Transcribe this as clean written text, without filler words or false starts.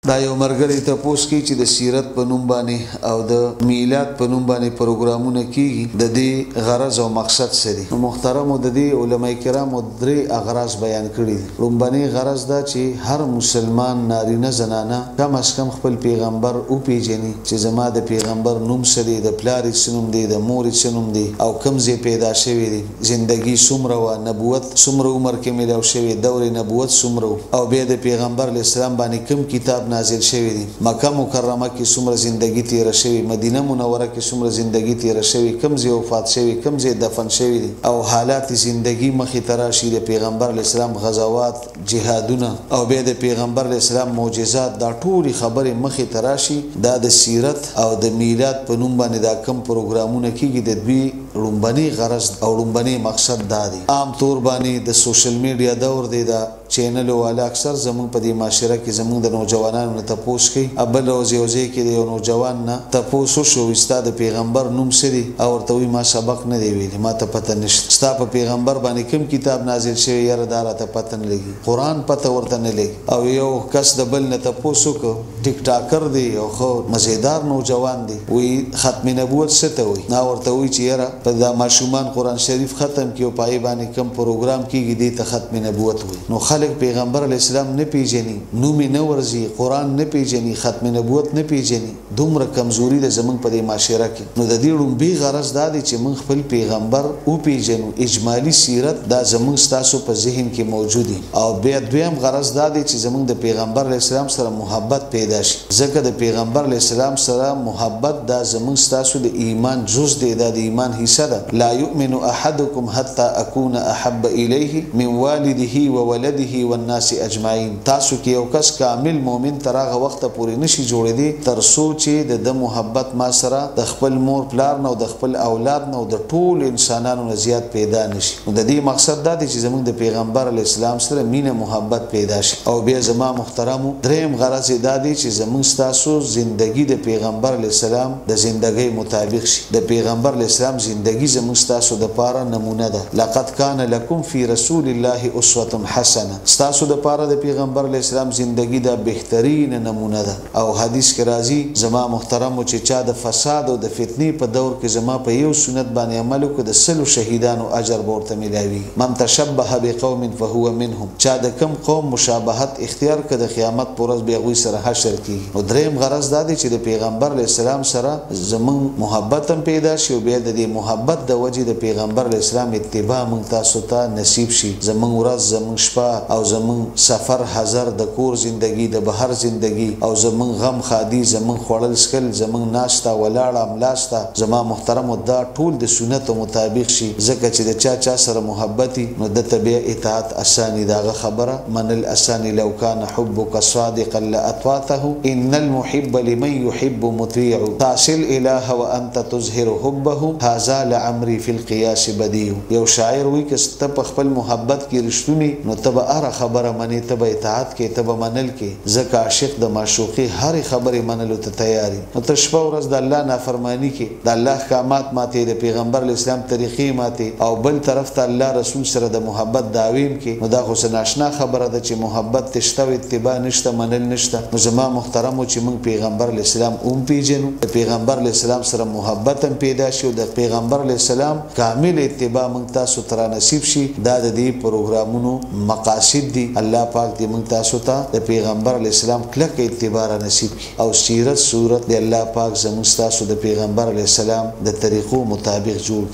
دا یو مرګری تپوس کی چې د سیرت په نوم باندې او د میلاد په نوم باندې پروګرامونه کیږي، د دې غرض او مقصد څه دي؟ نو محترمو، د دې علما کرامو درې اغراض بیان کړي دي. لومبني غرض دا چې هر مسلمان نارینه زنانه کم از کم خپل پیغمبر او پیژني چې زما د پیغمبر نوم څه دی، د پلار یې څه نوم دی، د مور یې څه نوم دی او کوم ځای پیدا شوی دی، زندگی څومره وه، نبوت څومره عمر کې میلاو شوی، دور نبوت څومره، او بیا د پیغمبر علیه السلام باندې کوم کتاب نازل شوی دی، مکه مکرمه کې څومره زندگی تیره شوی، مدینه منوره کې څومره زندگی تیره شوی، کوم ځای وفات شوی، کوم ځای دفن شوی دی، او حالات زندگی مخې ته راشي، د پیغمبر علیه السلام غزوات، جهادونه او بیا د پیغمبر علیه السلام معجزات، دا ټولې خبرې مخې ته راشي. دا د سیرت او د میلاد په نوم باندې دا کم پروګرامونه کیږي، د دوی لومبني غرض او لومبني مقصد دا دی. عام طور باندې د سوشل میډیا دور دی، دا چینل والا اکثر زمونږ په دې معاشره کې زمونږ د نوجوانانو نه تپوس کوي. بل ورځ یو ځای کې د یو نوجوان نه تپوس وشو، ستا د پیغمبر نوم څه دی؟ او ورته وایي ما سبق نه دی ویلی، ما ته پته نشته. ستا په پیغمبر باندې کوم کتاب نازل شوی؟ یاره دا راته پته نه لګي، قرآن پته ورته نه لګي. او یو کس د بل نه تپوس وکړو، ټیک ټاکر دی او ښه مزیدار نوجوان دی، وایي ختم نبوت څه ته وایي؟ نا ورته وایي چې یاره په دا ماشومان قرآن شریف ختم کړي او په هغې باندې کوم پروګرام کیږي دې ته ختم نبوت وایي. نو خلک پیغمبر علیه السلام نه پیژني، نوم یې نه ورځي، قرآن نه پیژني، ختم نبوت نه پیژني. دومره کمزوري ده زمونږ په دې معاشره کې. نو د دې ړومبی غرض دا دی چې موږ خپل پیغمبر وپیژنو، اجمالي سیرت دا زمونږ ستاسو په ذهن کې موجود دی. او بیا دویم غرض دا دی چې زمونږ د پیغمبر علیه السلام سره محبت پیدا شي، ځکه د پیغمبر علیه السلام سره محبت دا زمونږ ستاسو د ایمان جز دی، دا د ایمان حصه ده. لا یؤمن احدکم حتی اکون احب الیه من والده وولده والناس اجمعین. تاسو کې یو کس کامل مؤمن تر هغه وخته پورې نشي جوړېدی تر څو چې د ده محبت ما سره د خپل مور پلار نه او د خپل اولاد نه او د ټولو انسانانو نه زیات پیدا نشي. نو د دې مقصد دا دی چې زمونږ د پیغمبر علیه السلام سره مینه محبت پیدا شي. او بیا زما محترمو دریم غرض دا دی چې زمونږ ستاسو زندگی د پیغمبر علیه السلام د زندګۍ مطابق شي. د پیغمبر علیه السلام زندگی زمونږ ستاسو دپاره نمونه ده. لقد کان لکم فی رسول الله اسوة حسنه، ستاسو دپاره د پیغمبر علیه السلام زندگی دا بهترین نمونه ده. او حدیث کې راځي زما محترمو چې چا د فساد او د فتنې په دور کې زما په یو سنت باندې عمل وکړ، د 100 شهیدانو اجر به ورته میلاوي. من تشبه بقوم فهو منهم، چا د کم قوم مشابهت اختیار کړ د قیامت پر ورځ به هغوی سره حشر کیږي. نو دریم غرض دا دی چې د پیغمبر علیه السلام سره زمونږ محبت هم پیدا شي او بیا د دې محبت د وجې د پیغمبر علیه السلام اتباع مونږ تاسو ته نصیب شي. زمونږ ورځ، زمونږ شپه او زمونږ سفر حضر، د کور زندگی، د بهر زندگی او زمونږ غم ښادي، زمونږ خوړل څښل، زمونږ ناسته ولاړه ملاسته، زما محترمو دا ټول د سنتو مطابق شي. ځکه چې د چا چا سره محبت نو ده ته بیا اطاعت اساني، د هغه خبره منل اساني. لو کان حبک صادقا لاطعته ان المحب لمن يحب مطيع، تعصي الاله وانت تظهر حبه هذا لعمري في القياس بديع. یو شاعر وایي که ته په خپل محبت کې رښتونی نو ته به هره خبره منې، ته به اطاعت کې، ته به منل کې، ځکه عاشق د معشوقې هرې خبرې منلو ته تیار وي. نو ته شپه ورځ د الله نافرمانی کې، د الله احکامات ماتې، د پیغمبر علیه السلام طریقې ماتې او بل طرف ته الله رسول سره د محبت دعویم کې، نو دا خو څه ناشنا خبره ده چې محبت ته شته او اتباع نشته، منل نشته. نو زما محترمو چې موږ پیغمبر علیه السلام هم پیژنو، د پیغمبر علیه السلام سره محبت هم پیدا شي او د پیغمبر علیه السلام کامل اتباع موږ تاسو ته رانصیب شي. دا د دې پروګرامونو مقاصد دي. الله پاک دې موږ تاسو ته د پیغمبر علیه السلام کلکه اتباع را نصیب کړي او سیرت صورت دې الله پاک زموږ ستاسو د پیغمبر علیه السلام د طریقو مطابق جوړ.